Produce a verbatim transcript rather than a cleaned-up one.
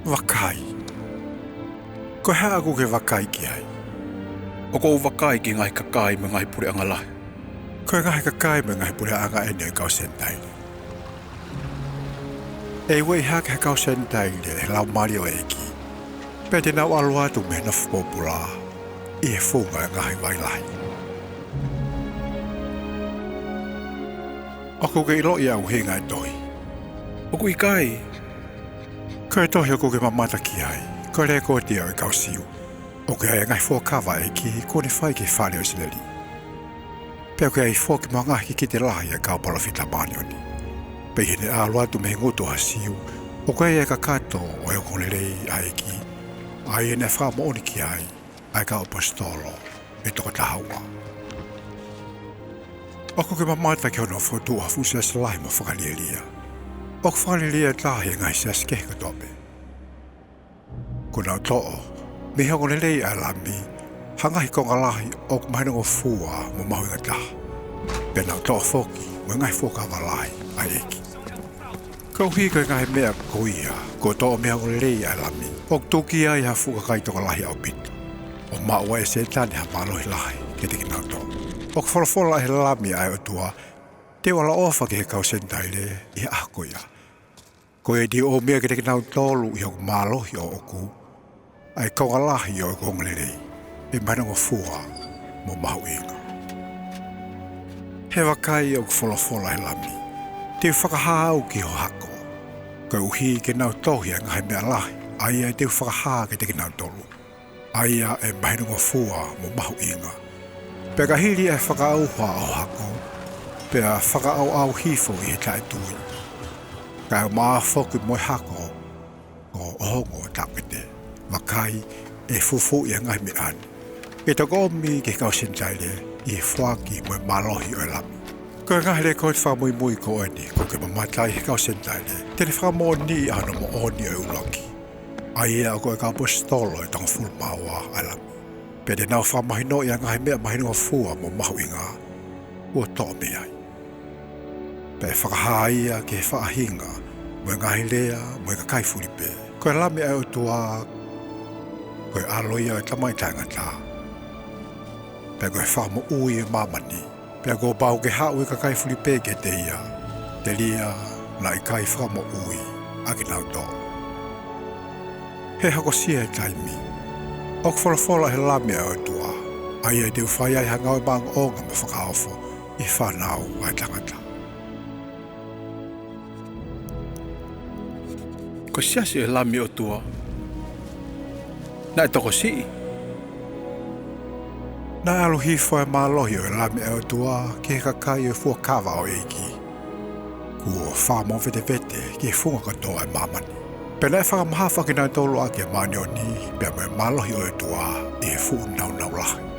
Vakai, ko e hā ʻokú ke vakai ki ai? ʻOku ou vakai ki he ngaahi kakai mo e ngaahi puleʻanga lahi. Ko e ngaahi kakai mo e ngaahi puleʻanga ʻeni ʻo e kau Senitaile. ʻE ueʻi hake ha kau Senitaile ʻe he Laumālie ʻo e ʻEikí, pea te nau ʻalu atu mei he nofo pōpulá ʻi he funga ʻo e ngaahi vai lahi. ʻOkú ke ʻiloʻi ʻa e ʻuhinga ʻo e tohí? ʻOku ʻikai. Ko e tohi ʻokú ke mamata ki aí, ko e lekooti ia ʻo e kau Siú. ʻOku ʻi ai ʻa e ngaahi fuakava ʻa e ʻEikí kuó ne fai ki he fale ʻo ʻIsilelí. Pea ʻoku ʻi ai foki mo ha ngaahi kikite lahi ʻa e kau palōfita māʻoniʻoní. Pea ʻi heʻene ʻalu atu mei he ngutu ʻo ha Siu, ʻoku ʻi ai ʻa e kakato ʻo e ongoongolelei ʻa e ʻEikí, ʻa ia naʻe fakamoʻoni ki ai ʻa e kau ʻaposetolo ʻe toko taha ua. ʻOkú ke mamata ki hono fokotuʻu ha fuʻu siasi lahi mo fakalielia. ʻOku fakalielia taha ʻi he ngaahi siasi kehe kotoa pē. Kuo nau toʻo mei he ongoongolelei ʻa e Lamí ha ngaahi konga lahi ʻoku mahinongofua mo mahuʻinga taha. Pea nau toʻo foki mo e ngaahi fuakava lahi ʻa e ʻEikí. Koeʻuhí ko e ngaahi meʻa ko ia kuo toʻo mei he ongoongolelei ʻa e Lamí, ʻoku tuki ai ha fuʻu kakai tokolahi ʻaupito, ʻo maʻu ai ʻe Sētane ha mālohi lahi kiate kinautolu. ʻOku folofola ʻe he Lami ʻa e ʻOtuá, Te u ʻaloʻofa ki he kau Senitailé ʻi he ʻaho ko iá. Ko ia te u ʻomi ai kiate kinautolu ʻi hoku mālohi ʻoʻokú, ʻa e konga lahi ʻo ʻeku ongoongoleleí, ʻe mahinongofua mo mahuʻinga. He vakai, ʻoku folofola ʻe he Lamí, Te u fakahā au ki ho hakó, koeʻuhí ke nau tohi ʻa e ngaahi meʻa lahi ʻa ia te u fakahā kiate kinautolú, ʻa ia ʻe mahinongofua mo mahuʻinga. Pea ka hili ʻa e fakaʻauha ʻo ho hakó, pea fakaʻauʻau hifo ʻi he taʻetui, kae ʻumaʻā foki mo e hako ʻo ho ongo taʻoketé, vakai, ʻe fufuuʻi ʻa e ngaahi meʻá ni, ke toki ʻomi ki he kau Senitailé ʻi he foaki mo e mālohi ʻo e Lamí. Ko e ngaahi lekooti fakamuimui ko ʻeni kuó ke mamata ai he kau Senitailé, te ne fakamoʻoniʻi ʻa hono moʻoni ʻo e ʻuluakí, ʻa ia ʻoku ʻi ai e kau ʻaposetolo ʻe toko hongofulu mā ua ʻa e Lamí. Pea te nau fakamahinoʻi ʻa e ngaahi meʻa mahinongofua mo mahuʻinga kuo toʻo mei ai. Pea ʻe fakahā ia ki he faʻahinga mo e ngaahi lea mo e kakai fulipē, Ko e Lami ʻa e ʻOtuá, ko e ʻAlo ia ʻo e Tamai Taʻengatá, pea ko e Fakamoʻui ʻo e māmaní. Pea kuo pau ke haʻu e kakai fulipē kiate ia, telia naʻa ʻikai fakamoʻui ʻa kinautolu. He hokosia e taimí, ʻoku folofola ʻe he Lami ʻa e ʻOtuá, ʻa ia te u fai ai ha ngāue maʻongoʻonga mo fakaofo ʻi he fānau ʻa e tangatá. Ko e siasi ʻo e Lami ʻo e ʻOtuá naʻe tokosiʻi. Naʻe ʻalu hifo ʻa e mālohi ʻo e Lami ʻa e ʻOtuá ki he kakai ʻo e fuakava ʻo e ʻEikí, kuo fakamovetevete ki he funga kotoa ʻo e māmaní. Pea naʻe fakamahafu ʻa kinautolu ʻaki ʻa e māʻoniʻoní pea mo e mālohi ʻo e ʻOtuá ʻi he fuʻu nāunau lahi.